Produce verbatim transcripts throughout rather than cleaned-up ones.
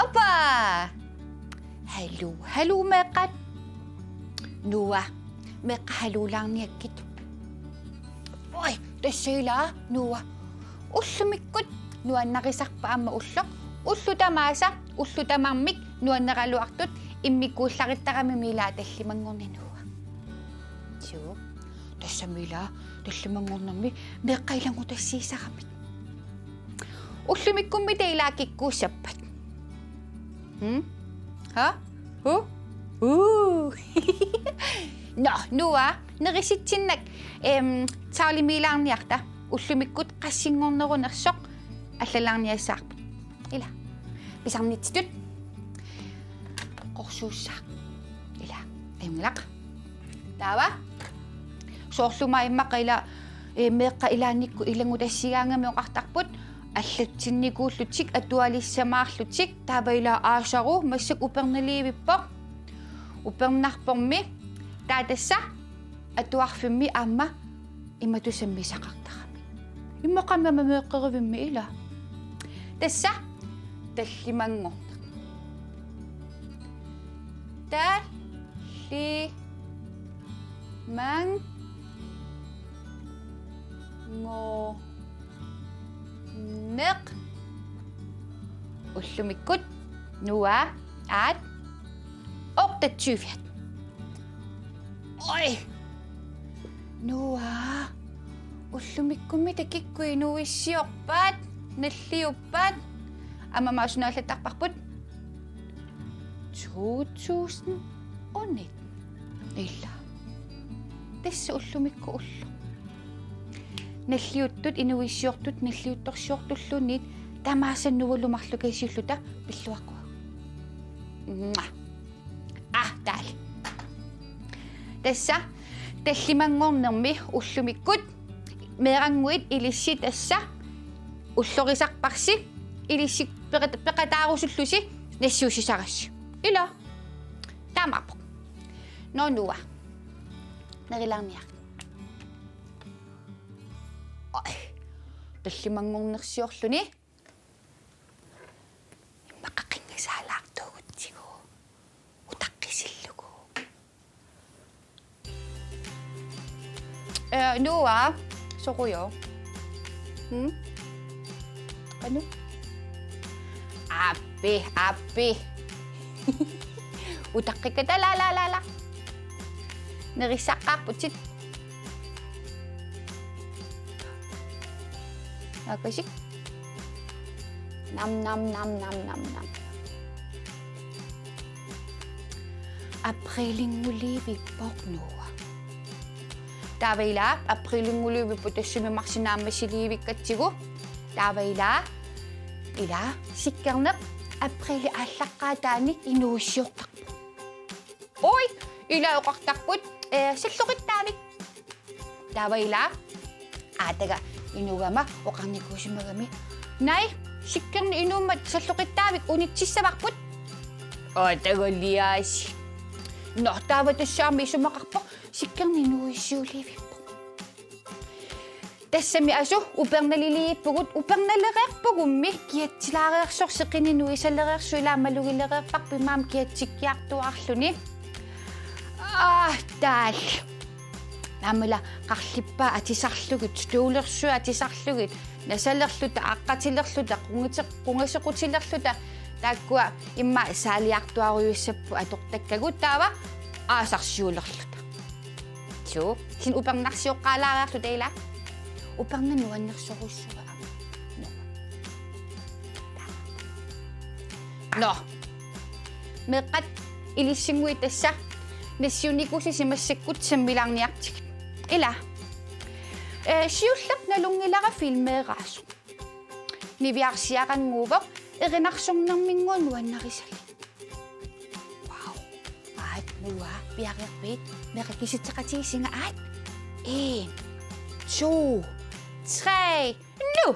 Appa! Haluu, haluu meeqqat. Noah, meeqqat haluulaarniakkit. Oj, tassa ila, Noah. Ullumikkut nuannarisarpa aamma ulloq? Ullut tamaasa, ullut tamarmik nuanneraluartut immikkuullarittarami ila tallimanngorneq, Noah. Suu. Tassami ila tallimanngornermi meeqqat ilanngutassiisaramik. Ullumikkummi taava ila kikkuussappat? Hmm? Ha? Hu? Uu. Nå, Noah, nerisitsinnak, em, tavlemiilaarniarta, ullumikkut qassinngornerunersoq allalaarniassavarput. Ila. Pisarnitsitut. Qorsuussaaq. Ila. Ajunngilaq. Taava. Soorlu aamma immaqa ila, eh, meeqqat ilaannikkut ilanngutassigaangamik oqartarput, allatsinnikuullutik, atualissamaarlutik, taava ila aasaru, massakkut upernaliivippoq. Upernarpormi, taava tassa, atuarfimmi aamma imatut sammisaqartarami. Immaqami aamma meeqqerivimmi ila. Tassa tallimanngorneq. Tallimanngorneq. Ullumikkut Noah aat otteogtyve. Oj! Noah, ullumikkummi taava kikkut inuuissiorpat, nalliuppat? Aamma maani suna allattarparput? To tusind og nitten. Ila. Tassa ullumikkut ulloq. Nalliuttut, inuuissiortut, nalliuttorsiortulluunniit tamaasa Noahlu marluk aasiulluta pilluaqquagut. Mua. Ah, taali. Tassa tallimanngornermi ullumikkut meerannguit ilissi tassa ullorisarparsi ilissi peqat-, peqataarusullusi nassiussisarassi. Ila. Taamaappoq. Nå, Noah. Nerilaarniarit. Oj. Tallimanngornersiorluni. Immaqa qinngasaalaartuugutsigu. Utaqqisillugu. Eh, Noah, soqujo. Hmm? Anu? Aappi, aappi. Utaqqikkatta, la, la, la, la. Nerissaqqaarputit. Aakasik. Nam, nam, nam, nam, nam, nam. Aprilinngulivippoq Noah. Taava ila, aprilinngulivippoq tassami marsip naammassilivikkatsigu. Taava ila, ila, sikkerneq aprilip aallaqqaataani inuuissiortarpoq. Oj, ila oqartarput, eh, salloqittaavik. Taava ila, aataga inuugama oqarnikuusimagami. Nai, sikkerneq inuummat salloqittaavik unitsissavarput. Aataga liaasi. Nå, taava tassa aamma isumaqarpoq, sikkerneq inuuissiulivippoq. Tassami asu upernaliliippugut, upernalereerpugummi kiatsilaareersoq seqineq nuisalereersoq, ila malugilereerparput imaammat kiatsikkiartuaarluni. Aa, taali. Naammala qarlippaat atisarlugit, støvlersuit atisarlugit, nasalerluta, aqqatilerluta, qungase-, qungasequtilerluta, taakkua immaqa saaliartuarujussuupput atortakkagut taava aasarsiulerluta. Suu, kisianni upernarsioqqaalaariarluta ila. Upernaaq nuannersorujussuuvoq aamma. Nå. Meeqqat ilissinnguit tassa nassiunnikuususi massakkut sammilaarniartigit. Ila. Eh, siulleq nalunngilara filmeeraasoq. Niviarsiarannguuvoq erinarsornerminnguaq nuannarisalik. Wow. Aat. Noah, piareerpit? Meeqqat kisitseqatigisinga aat. En, to, tre, nu!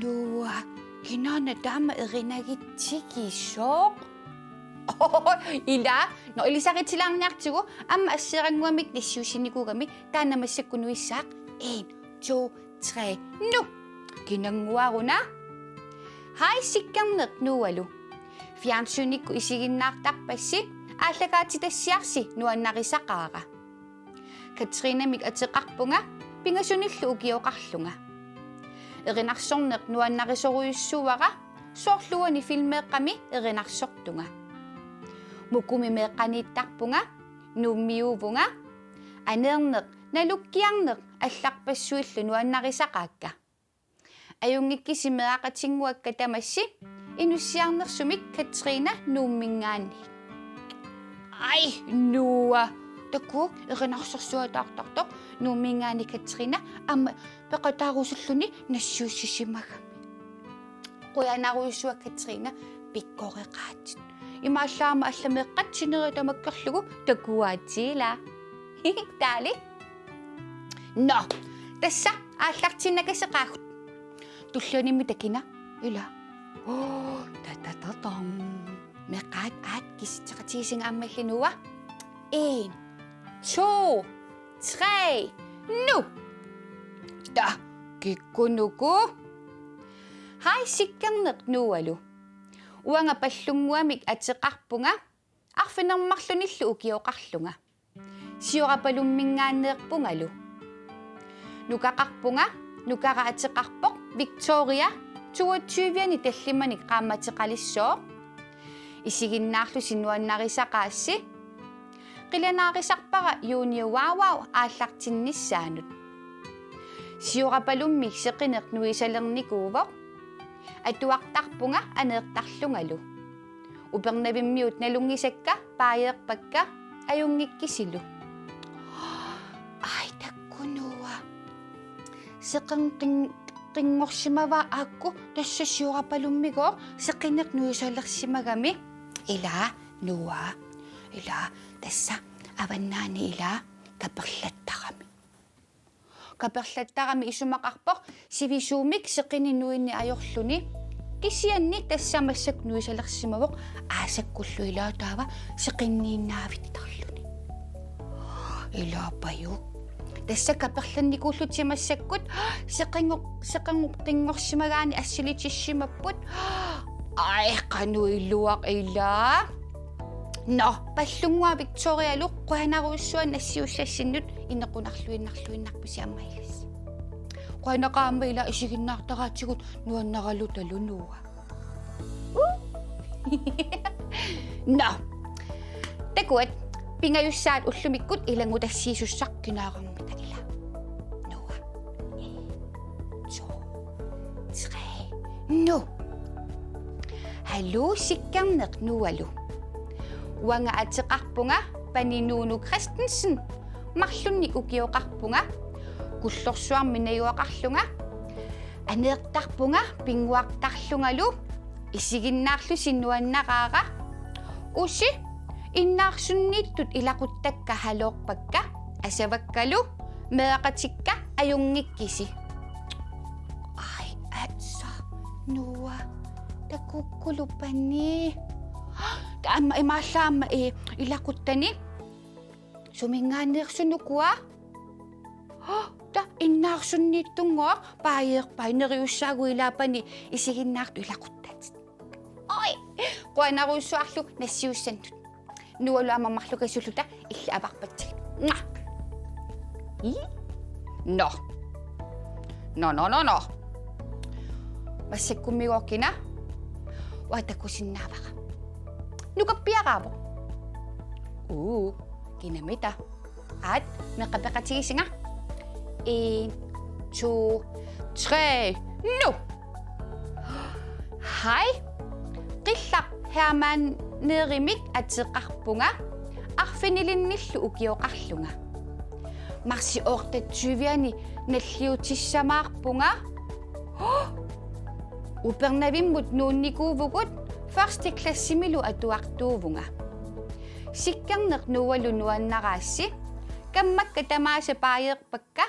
Noah, kinaana taama erinagitsigisoq? Ila, nå, ilisaritilaarniartigu, aamma asseerannguamik nassiussinnikuugami, taanna massakkut nuissaaq. En, to, tre, nu! Kinannguaruna? Haj Sikkerneq Noahlu. Fjernsynikkut isiginnaartarpassi, aallakaatitassiarsi nuannarisaqaara. Katrinamik ateqarpunga, pingasunillu ukioqarlunga. Erinarsorneq nuannarisorujussuuara, soorlu uani filmeeqqami erinarsortunga. Mukumi meeqqaniittarpunga, Nuummiuuvunga. Aneerneq, nalukkiarneq allarpassuillu nuannarisaqaakka. Ajunngikkisi meeraqatinnguakka tamassi, inussiarnersumik Katrina Nuumminngaanniit. Aj, Noah. Takuuk, erinarsorsuataartartoq Nuumminngaanniit Katrina aamma peqataarusulluni nassiussisimagami. Qujanarujussuaq Katrina, pikkoreqaatit. Imaallaat aamma alla meeqqat sineriak tamakkerlugu takuaatilik. Taali. Nå, tassa aallartinnakaseqaagut. Tullianimmi takina, ila. Oh, ta, ta, ta, tam. Meeqqat aat kisitseqatigisinga aammalli Noah. En, to, tre, nu! Ta, kikkunuku. Haj Sikkerneq Noahlu. Uanga Pallunnguamik ateqarpunga, arfineq-marlunillu ukioqarlunga. Siorapalumminngaanneerpungalu. Nukaqarpunga, nukara ateqarpoq Victoria, toogtyve-ani tallimanik qaammateqalissooq. Isiginnaarlusi nuannarisaqaassi. Qilanaarisarpara Junior Wow Wow aallartinnissaanut. Siorapalummi seqineq nuisalernikuuvoq. Atuartarpunga aneertarlungalu. Upernavimmiut nalunngisakka paajeerpakka ajunngikkisilu. Aj, takuuk Noah. Seqin-, qin-, qinngorsimavaa aakku, tassa Siorapalummigoq seqineq nuisalersimagami. Ila, Noah. Ila, tassa avannaani ila kaperlattarami. Kaperlattarami isumaqarpoq sivisuumik seqineq nuinneq ajorluni. Kisianni tassa massakkut nuisalersimavoq aasakkullu ila taava seqinniinnaavittarluni. Ila pajuk. Tassa kaperlannikuullutik massakkut seqingo-, seqingo-, qinngorsimagaanni assilitissimapput. Aj, qanoq iluaq ila. Nå, Pallunnguaq Victorialu, qujanarujussuaq nassiussassinnut, inequnarluinnarluinnarpusi aamma ilissi. Qujanaq aamma ila isiginnaartaraatigut nuannaralutalu Noah. Uh. Nå. Takuat, pingajussaat ullumikkut ilanngutassiisussaq kinaaramita ila. Noah. En, to, tre, nu! Hallo Sikkerneq Noahlu. Uanga ateqarpunga Pani Nunu Christensen. Marlunnik ukioqarpunga. Kullorsuarmi najugaqarlunga. Aneertarpunga pinnguartarlungalu. Isiginnaarlusi nuannaraara. Usi, innaarsunniittut ilaquttakka halloorpakka, asavakkalu, meeraqatikka ajunngikkisi. Aj, aatsaat, Noah, takukkulu Pani. Taama imaallaat aamma, eh, ilaquttani. Suminngaanneersunuku? Ta innaarsunniittunngooq paajeerpai, neriussaagut ila Pani isiginnaartut ilaquttatit. Oj, qujanarujussuarlu nassiussannut. Noahlu aamma marlukasulluta illit avarpatsigit. Mua. Ii? Nå. Nå, nå, nå, nå. Massakkummigooq kina? Uanga takusinnaavara. Nukappiaraavoq. Uu. Kinamita? Aat, meeqqat peqatigisinga. En, to, tre, nu! Hej. Qillaq Hermann Nerimik ateqarpunga, arfinilinnillu ukioqarlunga. Marsip otteogtyve-ani nalliutissamaarpunga. Upernavimmut nuunnikuuvugut, første klassimilu atuartuuvunga. Sikkerneq Noahlu nuannaraassi, kammakka tamaasa baajeerpakka.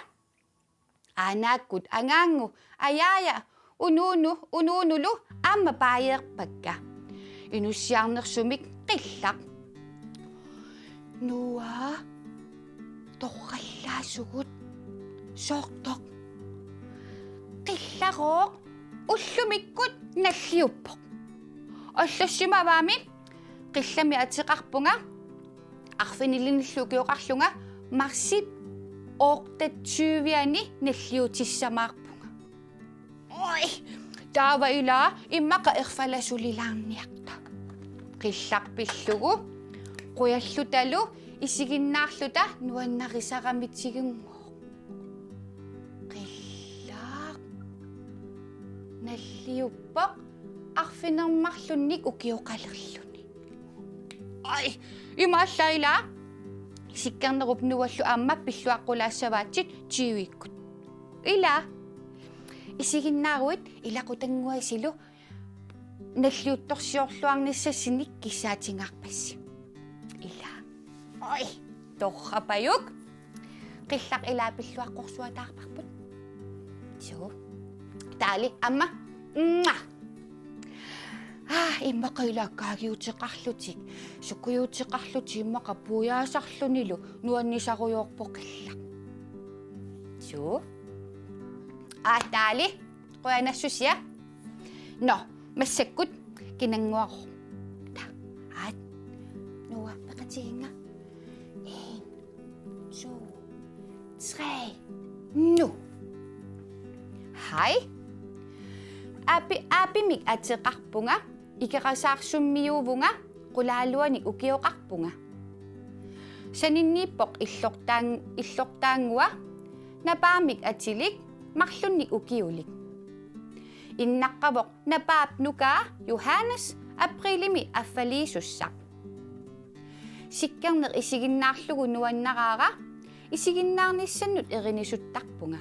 Aanaakkut Angaanngu, Ajaaja, Unuunu, Unuunulu aamma baajeerpakka. Inussiarnersumik qillaq. Noah, torrallaasugut. Soortoq? Qillarooq, ullumikkut nalliuppoq. Allassimavaami qillamik ateqarpunga, arfinilinnillu ukioqarlunga, marsip otteogtyve-ani nalliutissamaarpunga. Oj, taava ila immaqa erfalasulilaarniarta. Qillaq pillugu, qujallutalu isiginnaarluta nuannarisaramitiginngooq. Qillaq. Nalliuppoq arfineq-marlunnik ukioqalerluni. Oj, imaallaat ila. Sikkernerup Noahlu aamma pilluaqqulaassavaatit tyve-kkut. Ila. Isiginnaaruit ila qutannguasilu nalliuttorsiorluarnissassinnik kissaatingaarpassi. Ila. Oj, torrapajuk. Qillaq ila pilluaqqorsuataarparput. Suu. Taali aamma. Mua. Aa, immaqa ila kaagiuteqarlutik, sukujuuteqarlutik immaqa puiaasarlunilu nuannisarujoorpoq qillaq. Suu. Aa, taali. Qujanassusia. Nå, massakkut kinannguarooq. Ta, aat. Noah, peqatiginnga. En, to, tre, nu. Hej. Aapi-, Aapimik ateqarpunga, Ikerasaarsummiuuvunga, qulaaluanik ukioqarpunga. Saninniippoq illortaan-, illortaanngua, napaamik atilik, marlunnik ukiulik. Innaqqavoq napaap nukaa Johannes aprilimi affaliisussaq. Sikkerneq isiginnaarlugu nuannaraara, isiginnaarnissannut erinisuttarpunga.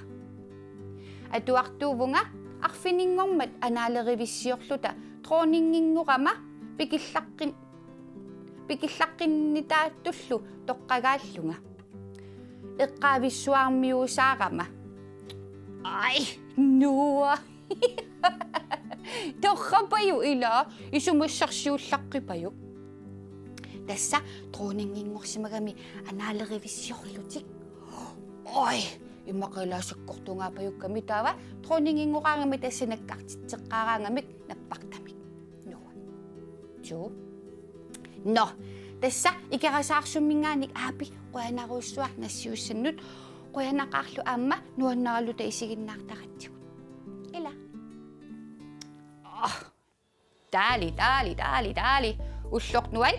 Atuartuuvunga arfininngormat anaalerivissiorluta dronninginngorama pikillaqqin-, pikillaqqinnitaattullu toqqagaallunga. Eqqaavissuarmiuusaarama. Oj, Noah. Torrapajuk ila, isumassarsiullaqqipajuk. Tassa dronninginngorsimagami anaalerivissiorlutik. Oj, immaqa ila sakkortunngaappajukkami taava dronninginngoraangami tassa nakkartitseqqaaraangamik nappartamik. Noah. Suu. Nå, tassa Ikerasaarsumminngaanniit Aapi qujanarujussuaq nassiussannut, qujanaqaarlu aamma nuannaraluta isiginnaartaratsigut. Ila. Ah. Taali, taali, taali, taali. Ulloq nuann.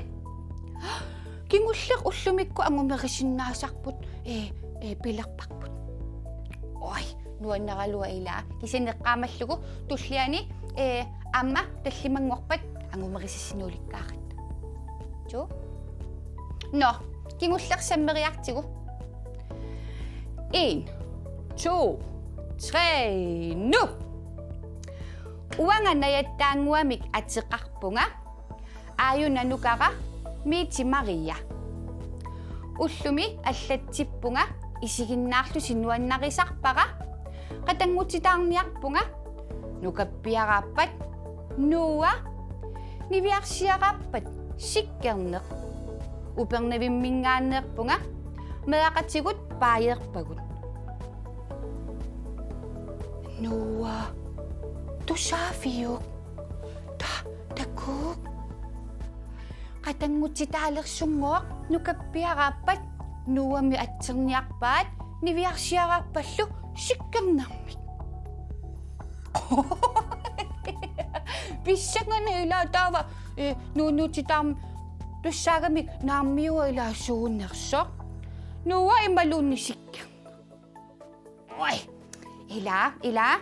Kingulleq ullumikkut angumerisinnaasarput, ee, ee, pilerparput. Oj, nuannaraluaq ila. Kisianni eqqaamallugu tulliani, ee, aamma tallimanngorpat angumerisassinnik ulikkaaratta. Suu. Nå, kingulleq sammeriartigu. En, to, tre, nu. Uanga Najattaannguamik ateqarpunga, Aajuna nukara Miiti Maria. Ullumi allatsippunga, isiginnaarlusi nuannarisarpara, qatanngutitaarniarpunga, nukappiaraappat Noah, niviarsiaraappat Sikkerneq. Upernavimminngaanneerpunga, meeraqatigut baajeerpagut. Noah, tusaaviuk? Ta-, takuuk. Qatanngutitaalersunngooq, nukappiaraappat Noahmik atserniarpaat, niviarsiaraappalu Sikkernermik. Pissanganaq ila taava, ee, nuunuutitaarm-, Tussaagamik naammiua ilaa suunersoq. Noah imaluunniit sikka. Oj. Ilaa, ilaa.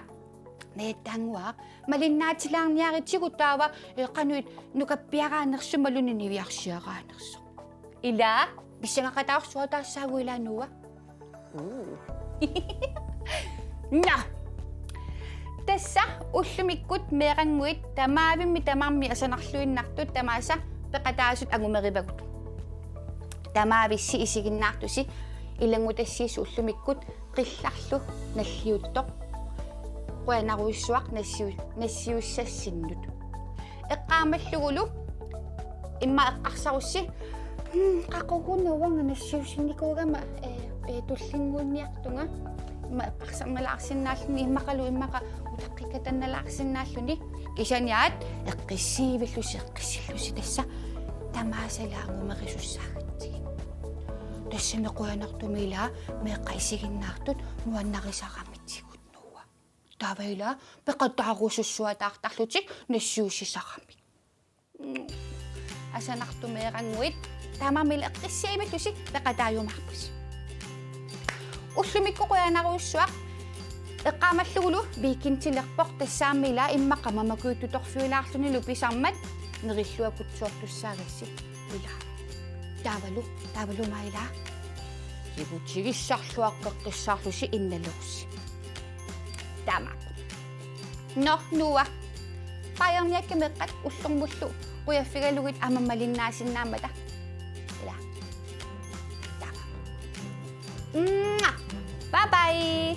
Meettaannguaq. Malinnaatilaarniaritigu taava, eh, qanoq nukappiaraanersoq imaluunniit niviarsiaraanersoq. Ilaa, pissangaqataarsuaq taassaagut ilaa Noah. Nå. Tassa ullumikkut meerannguit tamaavimmik tamarmik asanarluinnartut tamaasa peqataasut angumerivagut. Tamaavissi isiginnaartusi ilanngutassiissut ullumikkut qillarlu nalliuttoq. Qujanarujussuaq nassiu-, nassiussassinnut. Eqqaamallugulu immaqa eqqarsarussi, hmm, qaqugu Noah-nga nassiussinnikuugama, eh, eh, tullinnguunniartunga. Immaqa eqqarsarnalaarsinnaalluni immaqalu immaqa utaqqikkatannalaarsinnaalluni. Kisianni aat eqqissiivillusi eqqissillusi tassa tamaasa ilaa angumerisussaagatsigu. Tassami qujanartumik ilaa meeqqat isiginnaartut nuannarisaramitsigut Noah. Taava ilaa peqataarusussuataartarlutik nassiussisaramik. Asanartut meerannguit tamarmik ilaa eqqissiivillusi peqataajumaarpusi. Ullumikkut qujanarujussuaq. Eqqaamallugulu weekendilerpoq, tassami ilaa immaqa mamakujuttutorfiulaarlunilu pisarmat nerilluakutsoortussaagassi ilaa. Taavalu, taavalu aamma ilaa kigutigissarluaqqeqqissaarlusi innalerussi. Taamaappoq. Nå, Noah. Bayerniakka meeqqat ullormullu qujaffigalugit aamma malinnaasinnaammata. Ilaa. Taava. Mwah. Bye bye.